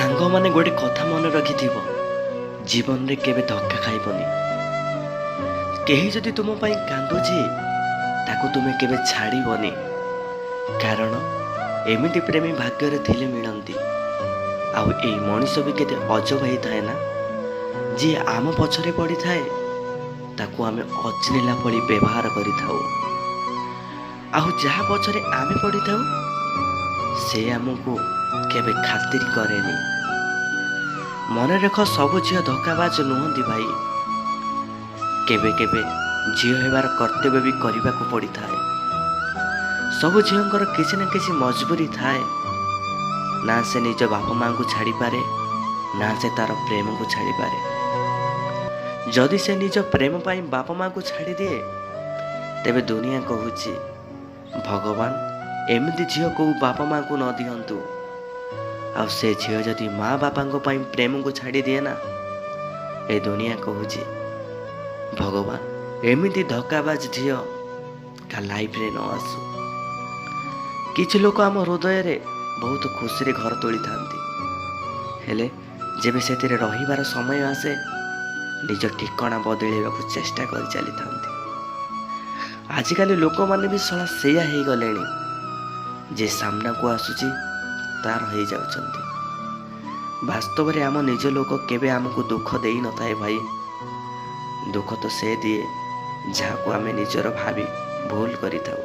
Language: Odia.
ସାଙ୍ଗମାନେ, ଗୋଟେ କଥା ମନେ ରଖିଥିବ, ଜୀବନରେ କେବେ ଧକ୍କା ଖାଇବନି। କେହି ଯଦି ତୁମ ପାଇଁ କାନ୍ଦୁଛି, ତାକୁ ତୁମେ କେବେ ଛାଡ଼ିବନି, କାରଣ ଏମିତି ପ୍ରେମୀ ଭାଗ୍ୟରେ ଥିଲେ ମିଳନ୍ତି। ଆଉ ଏଇ ମଣିଷ ବି କେତେ ଅଜବ ହେଇଥାଏ ନା, ଯିଏ ଆମ ପଛରେ ପଡ଼ିଥାଏ ତାକୁ ଆମେ ଅଚିହ୍ନିଲା ଭଳି ବ୍ୟବହାର କରିଥାଉ, ଆଉ ଯାହା ପଛରେ ଆମେ ପଡ଼ିଥାଉ ସେ ଆମକୁ କେବେ ଖାତିର କରେନି। ମନେ ରଖ, ସବୁ ଝିଅ ଧୋକାବାଜ ନୁହନ୍ତି ଭାଇ। କେବେ କେବେ ଝିଅ ହେବାର କର୍ତ୍ତବ୍ୟ ବି କରିବାକୁ ପଡ଼ିଥାଏ। ସବୁ ଝିଅଙ୍କର କିଛି ନା କିଛି ମଜବୁରି ଥାଏ। ନା ସେ ନିଜ ବାପା ମାଆଙ୍କୁ ଛାଡ଼ିପାରେ, ନା ସେ ତାର ପ୍ରେମକୁ ଛାଡ଼ିପାରେ। ଯଦି ସେ ନିଜ ପ୍ରେମ ପାଇଁ ବାପା ମାଆଙ୍କୁ ଛାଡ଼ିଦିଏ, ତେବେ ଦୁନିଆ କହୁଛି, ଭଗବାନ ଏମିତି ଝିଅ କେଉଁ ବାପା ମାଆଙ୍କୁ ନ ଦିଅନ୍ତୁ। ଆଉ ସେ ଝିଅ ଯଦି ମା ବାପାଙ୍କ ପାଇଁ ପ୍ରେମକୁ ଛାଡ଼ିଦିଏ ନା, ଏ ଦୁନିଆ କହୁଛି, ଭଗବାନ ଏମିତି ଧୋକାବାଜ ଝିଅ କା ଲାଇଫରେ ନ ଆସୁ। କିଛି ଲୋକ ଆମ ହୃଦୟରେ ବହୁତ ଖୁସିରେ ଘର ତୋଳିଥାନ୍ତି, ହେଲେ ଯେବେ ସେଥିରେ ରହିବାର ସମୟ ଆସେ, ନିଜ ଠିକଣା ବଦଳାଇବାକୁ ଚେଷ୍ଟା କରି ଚାଲିଥାନ୍ତି। ଆଜିକାଲି ଲୋକମାନେ ବି ଶଳା ସେଇଆ ହେଇଗଲେଣି। ଯେ ସାମ୍ନାକୁ ଆସୁଛି ତାର ହେଇଯାଉଛନ୍ତି। ବାସ୍ତବରେ ଆମ ନିଜ ଲୋକ କେବେ ଆମକୁ ଦୁଃଖ ଦେଇନଥାଏ ଭାଇ। ଦୁଃଖ ତ ସେ ଦିଏ ଯାହାକୁ ଆମେ ନିଜର ଭାବି ଭୁଲ କରିଥାଉ।